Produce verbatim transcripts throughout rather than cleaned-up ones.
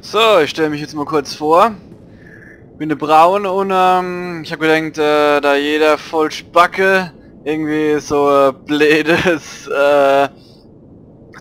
So, ich stell mich jetzt mal kurz vor. Bin de Braun un ähm, ich hab gedenkt, äh, da jeder Vollspacke irgendwie so e bleedes äh,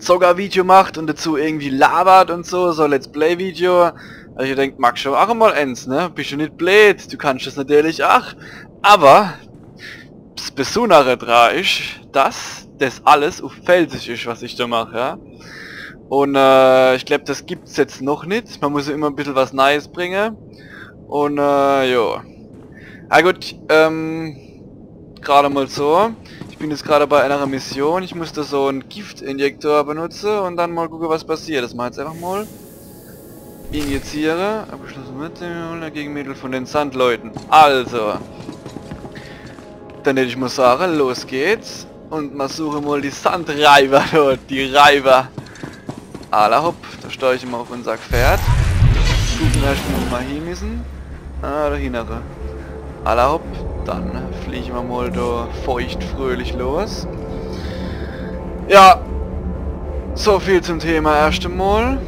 Zockervideo macht un dazu irgendwie labert un so, so Let's Play Video. Also ich denk, mach schon ach mal ens, ne? Bist du nit bleed, du kannst es natürlich ach. Aber das Besundere dra is, dass das alles uff Pälzisch is, was ich da mach, ja. Un äh, ich glaub, das gibt's jetzt noch nit. Man muss ja immer e bissel was Neues bringe. Un äh, jo. Na gut, ähm, grad mal so. Ich bin jetzt grad bei einer Mission. Ich muss da so en Giftinjektor benutze un dann mal gucke, was passiert. Das mach ich jetzt einfach mal. Injiziere. Abgeschlossene Mittel, Gegenmittel von den Sandleuten. Also. Dann hätt ich mal sage, los geht's. Un ma suche mal die Sandreiber dort, die Reiber. Alla hopp, da steig ich mal uff unser Pferd. Gucke erscht mal, wo ma hie müssen. Ah, da hinnere. Alla hopp, dann fliege ma mal da feuchtfröhlich los. Ja, so viel zum Thema erscht mal.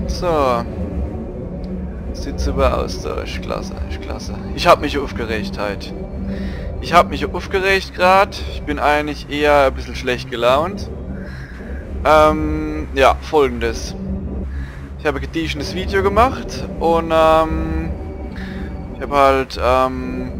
So. Sieht super aus, so, is klasse, is klasse. Ich hab mich uffgeregt heit. Ich hab mich uffgeregt grad. Ich bin eigentlich eher e bissel schlecht gelaunt. Ähm, ja, folgendes. Ich hab e gediechenes Video gemacht un ähm, ich hab halt ähm,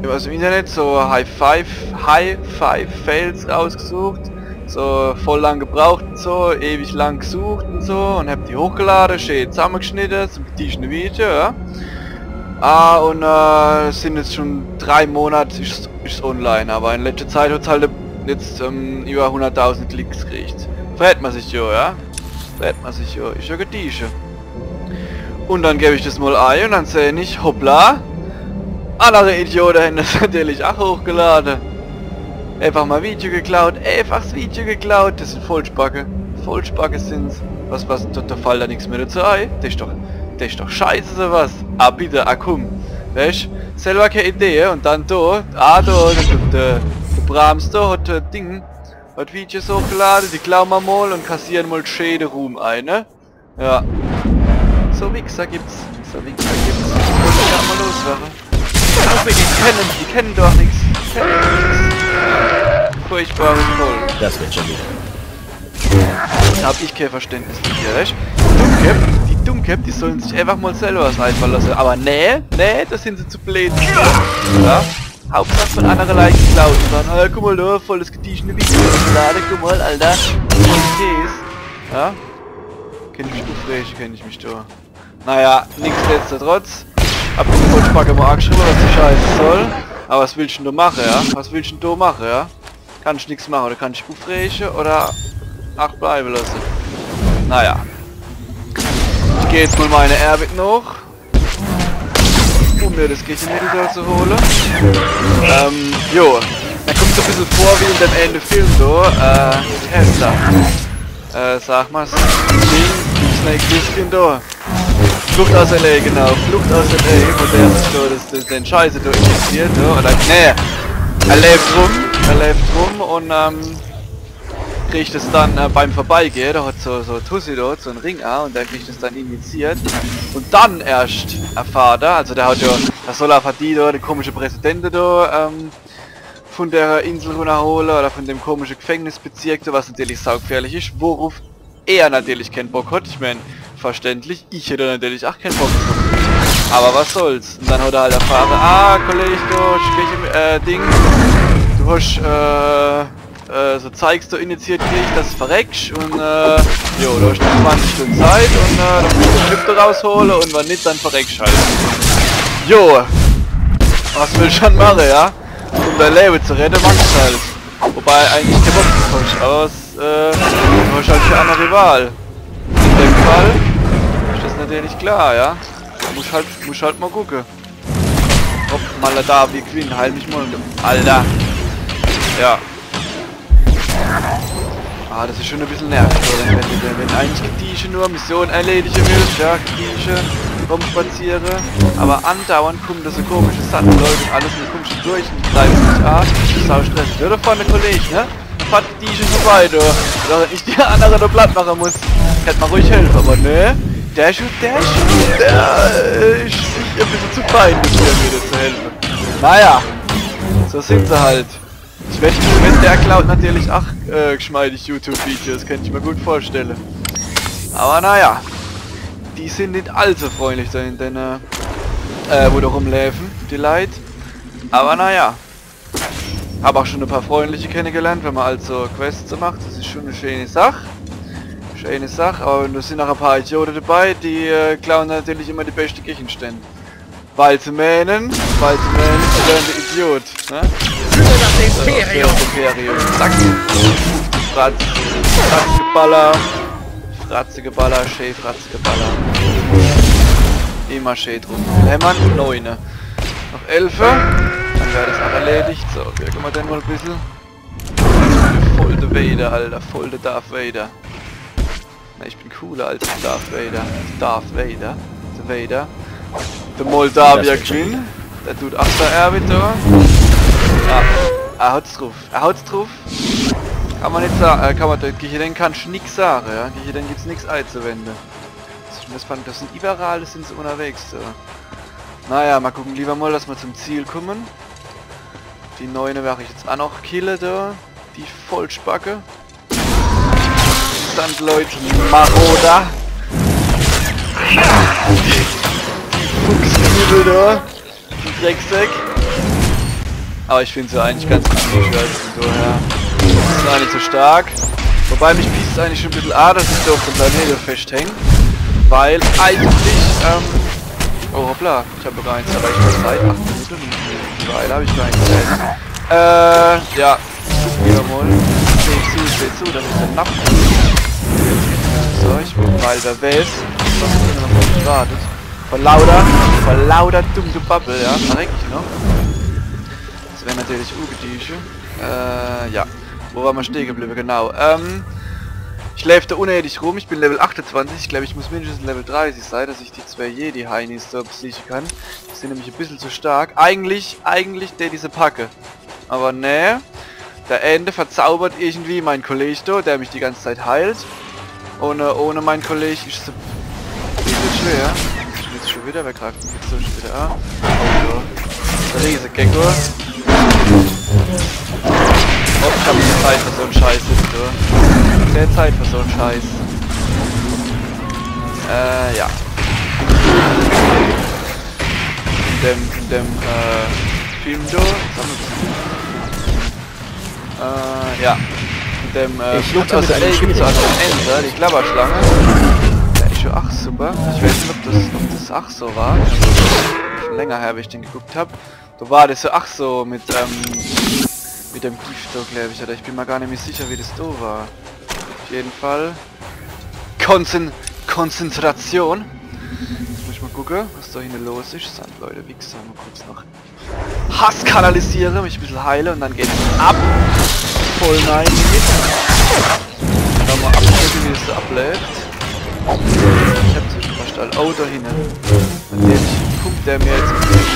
aus em Internet so High Five, High Five Fails rausgesucht. So voll lang gebraucht un so, ewig lang gesucht un so un hab die hochgelade, schee zammegeschnitte zum gediechene Video, ja. Ah, un äh, es sind jetzt schon drei Monat is, is online, aber in letzter Zeit hat's halt jetzt ähm, über hunderttausend Klicks gekriegt. Freut ma sich jo, ja. Freut ma sich jo, is jo gedieche. Un dann geb ich das mal ei un dann seh ich, hoppla, andere Idiote hän das natürlich ach hochgelade. Einfach mal Video geklaut, einfach das Video geklaut, das sind Vollspacke. Vollspacke sind's. Was, was, da, da fallt da nix mehr dazu ei. Das is doch, das is doch scheiße, so was. Ah, bitte, ah, komm. Weescht, selber kee Idee un dann do, ah, do, do, do, der, der Brahms do hat äh, Ding, hat Videos hochgelade, die klaue ma mal un kassiere mal schee de Ruhm ei, ne? Ja. So Wichser gibt's. So Wichser gibt's. Muss ich grad mal loswerre. Ach, die kennen, die kennen doch nix. Die kennen doch nix. Furchtbares Volk. Das wird schon wieder. Da hab ich kee Verständnis dafür, weescht? Die Dummköpp, die Dummköpp, die sollen sich einfach mal selber was einfalle lasse. Aber nee, nee, da sind sie zu bleed. Ja? Hauptsach von andere Leit geklaut un dann, äh, guck mal da, voll das gediechene Video. Lade, guck mal, Alter. Voll Käs. Ja? Kenn ich mich uffrege, kenn ich mich do. Naja, nichtsdestotrotz. Hab ich die Vollspacke mal angeschriebe, was die Scheiße soll. Aber was willscht denn du mache, ja? Was willscht denn du mache, ja? Kannsch nix mache, oder kannsch dich uffrege, oder ach bleibe lasse. Naja. Ich geh jetzt mal meine Arbeit noch. Um mir das Gegenmittel da zu hole. Ähm, jo. Er kommt so e bissel vor wie in dem Ende Film da. Äh, wie heißt er? Äh, sag mal, Ding, Snake Plissken da. Flucht aus L A, genau. Flucht aus L A, wo der sich so das, das, den Scheiße da injiziert, ne? Oder, nee, er läuft rum, er läuft rum und, ähm, kriegt es dann äh, beim Vorbeigehe, der hat so, so Tussi dort, so en Ring an und der kriegt es dann injiziert. Und dann erscht erfahrt er, also der hat ja, der soll einfach die da, den komischen Präsidenten da, ähm, von der Insel runterhole oder von dem komischen Gefängnisbezirk, da, was natürlich saugefährlich ist, worauf er natürlich keinen Bock hat. Ich mein, verständlich, ich hätte natürlich auch keinen Bock drauf. Aber was soll's. Und dann hat er halt erfahren, ah, Kollege, du hast, äh, Ding, du hast, äh, äh, so Zeugs da injiziert kriegt, dass du verreckst und, äh, jo, du hast dann zwanzig Stunden Zeit und, äh, dann musst du den Chip da raushole und wenn nicht, dann verreckst halt. Jo, was willst du dann machen, ja? Um dein Leben zu retten, machst du halt. Wobei eigentlich kein Bock drauf hast, aber was, äh, du hast halt keine andere Wahl. In dem Fall ist das natürlich klar, ja. Muss halt, muss halt mal gucken. Hopp, Maladar, wie Queen, heil mich mal. Alter. Ja. Ah, das ist schon ein bisschen nervig, oder? Wenn, wenn, wenn eigentlich Gediche nur Mission erledige willst, ja, Gediche rumspaziere, aber andauernd kommen da so komische Sandleute und alles und dann kommst du durch und die treiben dich ab. Das ist sau stressig. Ja, da vorne, Kollege, ne? Fahrt die schon vorbei, du. Dass ich die andere da platt machen muss. Hätte man ruhig helfen, aber ne. Der Schuh, der Schuh, der äh, is sich e bissel zu fein, um mir wieder zu helfe. Naja, so sin se halt. Ich wett, ich wett, der klaut natürlich ach äh, geschmeidig YouTube-Videos, kann ich mir gut vorstelle. Aber naja, die sin nit allzu freundlich do in dene, äh, wo do rumlaafe, die Leit. Aber naja, hab ach schon e paar freundliche kennegelernt, wenn man also Quests macht. Das is schon e scheene Sach. Scheene Sach, aber do sin ach e paar Idiote dabei, die äh, klauen natürlich immer die beschte Gegenstände. Weil se meene, weil se meene, se wären de Idiot, ne? Für das Imperium! Für das Imperium. Zack. Fratz. Fratzegeballer. Fratzegeballer, schee Fratzegeballer. Immer schee drum. Hämmer? Neune. Noch elfe. Dann wär das ach erledigt. So, wirke mer den mal e bissel. Voll de Vader, Alter. Voll de Darth Vader. Na, ich bin cooler als Darth Vader. Darth Vader. De Vader. De Moldawia Queen. Der tut ach do Erwin do. Ja, er hat's druf. Er hat's druf. Kann man nit sa-, äh, kann man, gege den kannsch nix sage, ja. Gege den gibt's nix eizuwende. Das, das, das sin überall, sin se unterwegs, so. Naja, mal gucke, lieber mal, dass mer zum Ziel kumme. Die Neune werr ich jetzt ach noch kille do. Die Vollspacke. Sandleut, Marauder. Die Fuchsbibel do. Die Drecksäck. Aber ich find se eigentlich ganz gut, also von daher. Is gar nit so stark. Wobei mich pisst's eigentlich schon e bissel a, dass ich do auf dem Planete festhäng. Weil eigentlich, ähm, oh hoppla, ich hab gar nix erreicht. Zeit, acht Minuten. Weil hab ich gar nix erreicht. Äh, ja. Wieder mal. Seh zu, seh zu, das is de Napf. So, ich bin, weil wer weiß, was mir noch erwartet. Vor lauter, vor lauter dumm Gebabbel, ja, verreck ich noch. Das wär natürlich ungediege. Äh, ja. Wo war mer stehe gebliebe? Genau. Ähm, ich laaf do unendlich rum. Ich bin Level achtezwanzig. Ich glaub, ich muss mindestens Level dreißig sei, dass ich die zwei Jedi-Heinis so besiege kann. Die sin nämlich e bissel zu stark. Eigentlich, eigentlich der diese packe. Aber nee. Der Ende verzaubert irgendwie mein Kollege do, der mich die ganze Zeit heilt. Ohne, ohne mein Kollege is es e bissel schwer. Jetzt schon wieder, wer greift mich jetzt so schon wieder an? Oh, ja. Der Riese-Gecko. Oh, ich hab keine Zeit für so'n Scheiß jetzt, du. Keine Zeit für so'n Scheiß. Äh, ja. In dem, in dem, äh, Film do. Äh, ja. In dem, äh, Flucht aus der Alien gibt's ach noch en Ende, die Klapperschlange. Der is schon ach super. Ich weiß nit, ob das, ob das ach so war. Schon länger her, wie ich den geguckt hab. Do war das ach so mit, ähm, mit dem Gift do, glaub ich, oder ich bin mer gar nit mehr sicher, wie das do war. Auf jeden Fall. Konzen-, Konzentration. Jetzt muss ich mal gucke, was do hinne los is. Sandleute, Wichser, mal kurz noch Hass kanalisiere, mich e bissel heile und dann geht's ab. Voll nein. Dann mal abchecken, wie es so abläuft. Ich hab zwischenverstall. Oh, do hinne. Natürlich kommt der mir jetzt entgegen.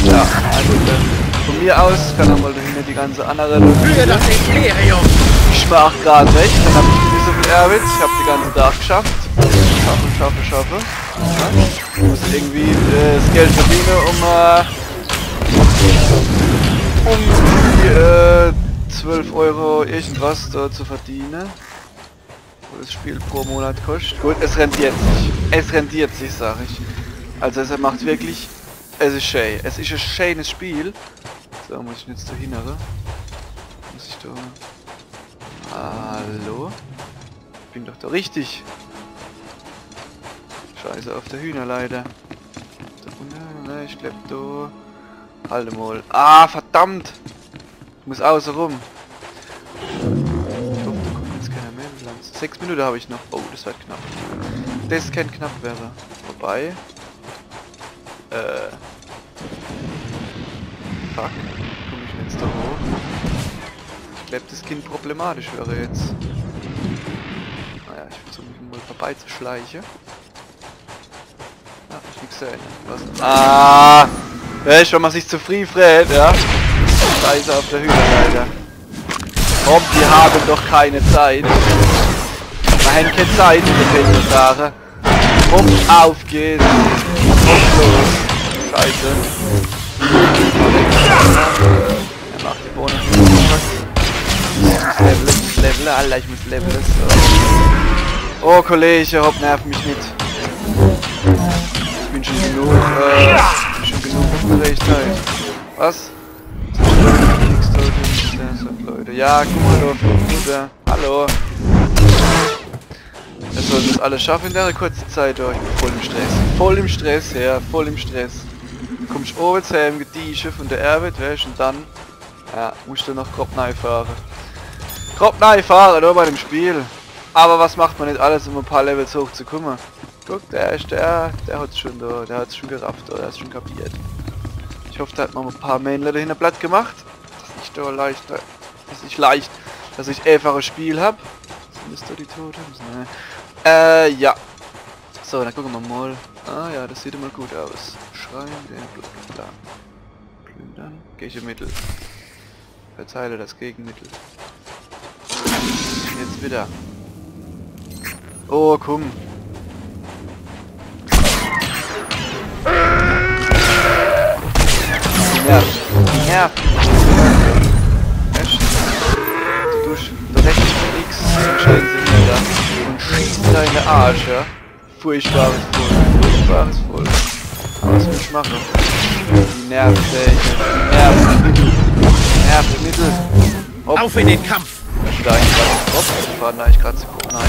Ja, also dann von mir aus kann er mal do hinne die ganze andere Für das Imperium! Ich mach grad recht, dann hab ich nicht so viel Arbeit, ich hab die ganze Tag geschafft. Schaffe, schaffe, schaffe. Ja? Ich muss irgendwie äh, das Geld verdiene, um, äh, um die äh, zwölf Euro irgendwas do zu verdiene. Wo das Spiel pro Monat kostet. Gut, es rentiert sich. Es rentiert sich, sag ich. Also es macht wirklich, es is schee. Es is e scheenes Spiel. So, muss ich jetzt do hinne? Muss ich do... Hallo? Ich bin doch do richtig. Scheiße auf der Hühnerleiter. Do unne, ne, ich glaub do. Halt mal. Ah, verdammt! Ich muss auße rum. Ich hoff, do kommt jetzt keiner mehr. Wie lang? Sechs Minute hab ich noch. Oh, das wird knapp. Das kann knapp werre. Vorbei. Äh. Fuck. Komm ich jetzt do hoch? Ich glaub, das kann problematisch werre jetzt. Naja, ich versuch mich mal vorbeizuschleiche. Ja, ich nix gesehn. Was? Ah! Weescht, wenn man sich zu früh freet, ja? Scheiße auf der Hühnerleiter. Komm, die haben doch Keine Zeit. Mir hän kä Zeit, wie die Pälzer sage. Hopp, auf geht's. Hopp, los. Scheiße. Er macht die Bohne. Ich muss levele, ich muss levele, Alter, ich muss levele. So. Oh, Kollege, hopp, nerv mich nit. Ich bin schon genug, äh, ich bin schon genug uffgeregt halt. Was? Nix da, nix da, Leute. Ja, guck mal, da, Mutter. Hallo. Wer soll das alles schaffen in der kurzen Zeit? Oh, ich bin voll im Stress. Voll im Stress, ja, voll im Stress. Kommst owwe her im Gediesche von der Arbeit, weescht, und dann, ja, musst du noch grob nei fahre. Grob nei fahre, nur bei dem Spiel. Aber was macht man nit alles, um e paar Levels hochzukommen? Guck, der ist der, der hat's schon da, der hat's schon gerafft, der hat's schon kapiert. Ich hoff, der hat mal e paar Mainler dahinter platt gemacht. Das ist nicht so leicht, das ist nicht leicht, dass ich einfach e Spiel hab. Sind das da die Totems? Nee. Äh, ja. So, dann gucken wir mal. Ah ja, das sieht immer gut aus. Schrein der Blut. Da. Plündern. Gegenmittel. Verteile das Gegenmittel. Jetzt wieder. Oh, komm. Nerv. Nerv. Echt? Du sch-, du rechts X, dann scheißen sie wieder. Und schießen da in der Arsch, ja? Furchtbares Volk. Furchtbares Volk. Aber was will ich machen? Die nervt, ey. Nervt. Nervt, Mittel. Hopp. Auf in den Kampf! Da steht eigentlich grad drauf. Wir fahren da eigentlich grad zu gucken. Nein.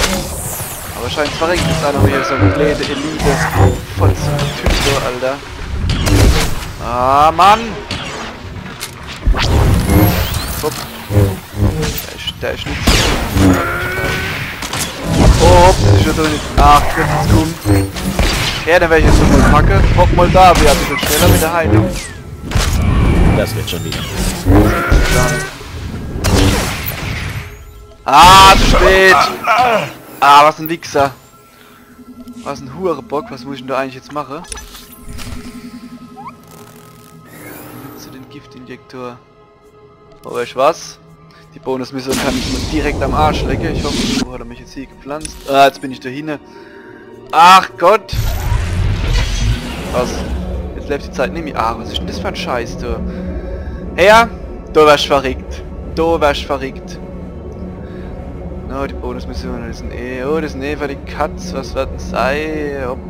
Aber scheint verreckt ist da noch hier so e blöde Elite. Fotzen-Typ so, Alter. Ah, Mann! Hopp. Der ist, der ist nit so. Oh, hopp, das ist ja drin. Ach, jetzt kommt's. Ja, dann werde ich jetzt nochmal packen. Hopp, Moldawia, ein bisschen schneller mit der Heilung. Das wird schon wieder. Ah, zu spät! Ah, was ein Wichser. Was ein Hurenbock, was muss ich denn da eigentlich jetzt machen? Zu dem Giftinjektor. Aber weescht was? Die Bonusmission kann ich mir direkt am Arsch lecken. Ich hoffe, wo hat er mich jetzt hier gepflanzt? Ah, jetzt bin ich da hinne. Ach Gott! Was? Jetzt läuft die Zeit nimmi. Ah, was ist denn das für ein Scheiß, du? Hey, ja? Du wärst verrickt. Du wärst verrickt. No, die Bonusmission, das sind eh, oh, das sind eh für die Katz. Was wird denn sei? Hopp.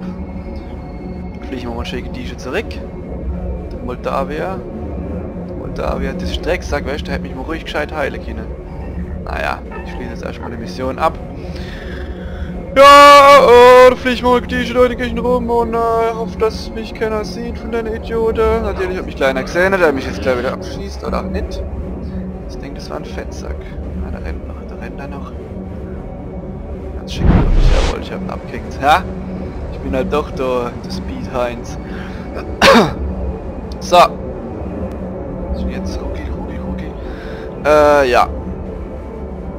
Fliegen wir mal schön die Tische zurück. Moldawia. Moldawia, das Drecksack, weescht, der hätte mich mal ruhig gescheit heilen können. Naja, ich schließe jetzt erstmal die Mission ab. Ja, äh, da flieg ich mal die Tische durch die Gegend rum und, äh, hoffe, dass mich keiner sieht von deine Idioten. Natürlich hat mich gleich einer gesehen, der mich jetzt gleich wieder abschießt oder auch nicht. Ich denke, das war ein Fettsack. Ja, da rennt noch, da rennt er noch. Ganz schick, glaub ich. Jawohl, ich hab ihn abgekickt. Ja? Ich bin halt doch der, der Speed Heinz. So. Jetzt rucki, rucki, rucki. Äh, ja.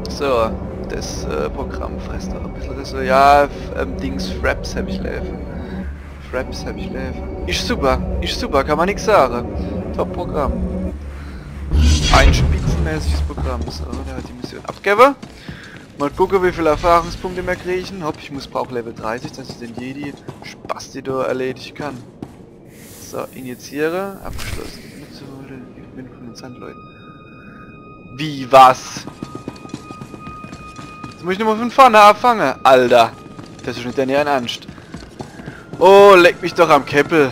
So, das, äh, Programm frisst noch ein bisschen Ressourcen. Ja, f-, ähm, Dings, Fraps hab ich live. Fraps hab ich live. Ist super, ist super, kann man nix sagen. Top-Programm. Ein spitzenmäßiges Programm. So, der hat die Mission abgegeben. Mal gucken, wie viele Erfahrungspunkte wir kriegen. Hopp, ich muss, brauch Level dreißig, dass ich den Jedi-Spasti da erledigen kann. So, injiziere. Abgeschlossen. Mitzuholen. Ich bin von den Sandleuten. Wie, was? Jetzt muss ich nochmal von vorne anfangen, Alter. Das ist nicht dein Ernst. Oh, leck mich doch am Käppel.